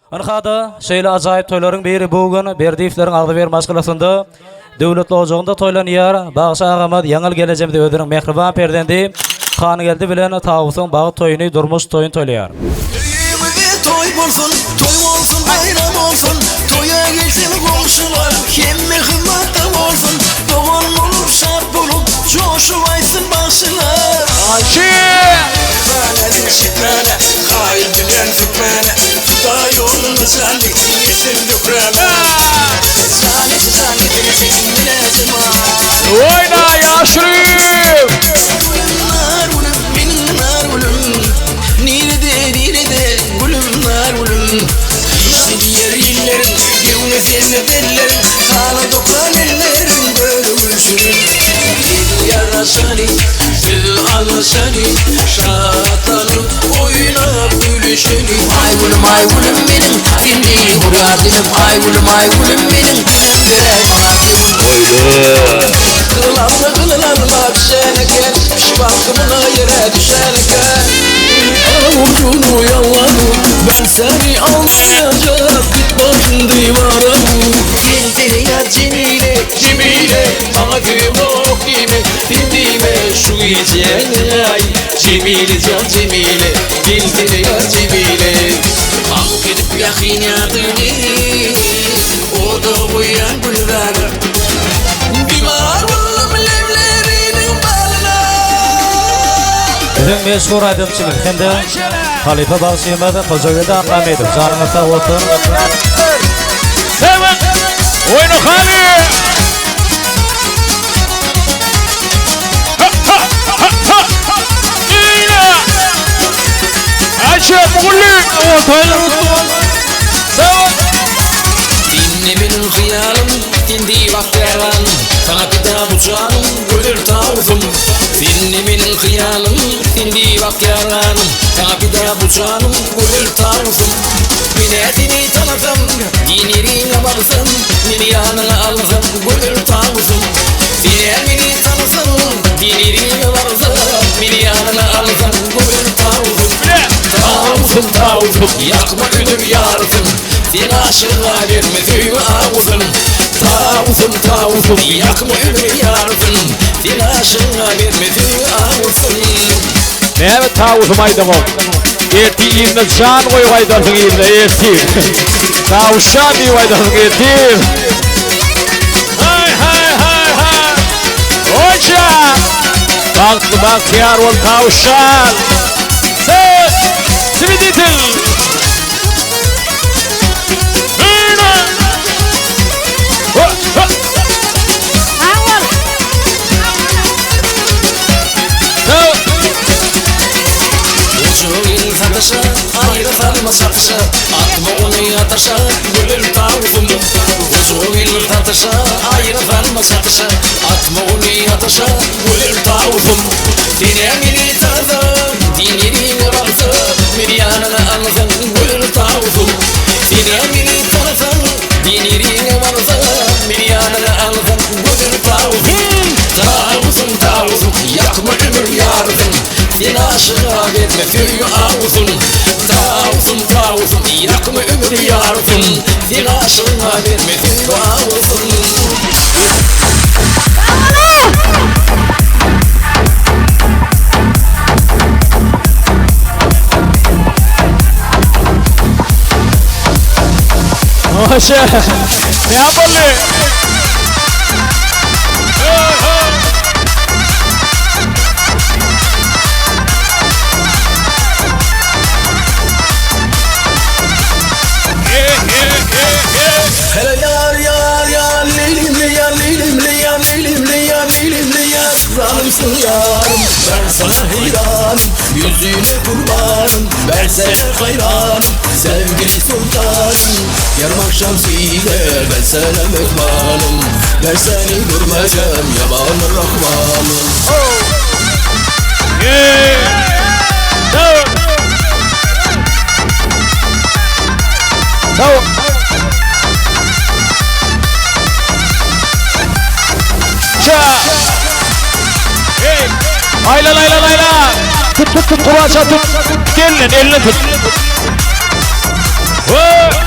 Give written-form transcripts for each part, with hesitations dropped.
Ynha-da, şeýle ajaýyp toýlaryň biri bu gün Berdiýewleriň agzybir maşgalasynda, döwletli ojagynda toýlanýar. Bagşy agamyz Ýaňyl gelejemiz özüniň mähriban perzendi Hangeldi bilen Tawusyň bagt toýuny, durmuş toýuny toýlaýar. Öýümizde toý bolsun, toý bolsun, baýram bolsun, Toýa gelsin goňşular, hemme hyzmatda bolsun, Dogan bolup, şat bolup, joşup aýtsyn bagşylar. Oýna ýaşuly! Aý gülüm aý gülüm meniň Indi urýar dilim Aý gülüm aý gülüm meniň Beräý maňa bir Gylylanma gylylanma düşen eken Pişik ýere düşen eken Avucunu yaladım Ben seni almayacak Git başın diwara vur Gelsene ya Cemile Cemile Bana yok dime Dime şu geceni ay Cemile can Cemile Gelsene ya Cemile Ak edip yakın yadıni O da uyan gülver Dimar buldum leblerinin balına Biziň meşhur aýdymçymyz hem-de halypa bagşymyz Hojageldi Akmämmedow janyňyz sag bolsun. Seven! Oýna hany! Ha, ha, ha, ha! Eýle! Ayşe Mugully! O toýlar Seven! Dinle benim hıyalım, Dindi bak yaran Sana pida bu canım, gözel tavusum Dinle benim hıyalım, Dindi bak yaran Sana pida bu canım, gözel tavusum Mine seni tanısam, dinlerine baksam Meni yanına alsam, gözel tavusum Seni beni tanısam, dinlerine baksam Meni yanına alsam, gözel tavusum Tavusum tavusum, yakma ödüm yarısın Sen aşığa verme söýgi awusyn Tawusum tawusum ýakma ömür ýarysyn Sen aşyga berme söýgi awusyn Näme tawusum aýdaňok? Ertir yzyna jan goýup aýdarsyň yzyna ertir. Tawuşan diýip aýdarsyň ertir. Hay hay hay hay. Hoca! Bagtly bagtyýar bol tawuşan. Sen Swiditil. Ha, ha. Sag bol. Ha. Uçuň sataşa, aýra salma çakyşa Atma ony ataşa, gülül tawusum Uçuň sataşa, aýra salma çakyşa Atma ony ataşa, gülül tawusum Sene meni tanasam, dinlerine baksam Meni ýanyna alsaň, gülül tawusum Sene meni tanasam, dinlerine baksam Meni ýanyna alsaň, gülül tawusum Tawusum, tawusum, ýakma ömür ýarysyn Sen aşyga berme söýgi awusyn Tawusum, tawusum, ýakma ömür ýarysyn Sen aşyga berme söýgi awusyn Hoca! Ne yapalım? Hele yar yar yar leylim leyar leylim leyar leylim leyar leylim leyar Zalimsin yarım ben sana hayranım Yüzüne kurbanım ben sana hayranım Sevgili sultanım yarım akşam size ben sana mehmanım Ben seni görmeyeceğim yaban rahmanım Tamam. Ça. Hey. Aylan aylan aylan. Tut tut tut Kulaça tut. Tut elinden elinden tut. Hey.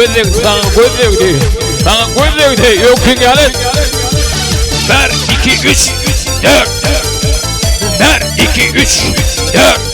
Göz degdi saňa göz degdi. Saňa göz degdi. Öňküň ýaly. 1 2 3 4 1 2 3 4.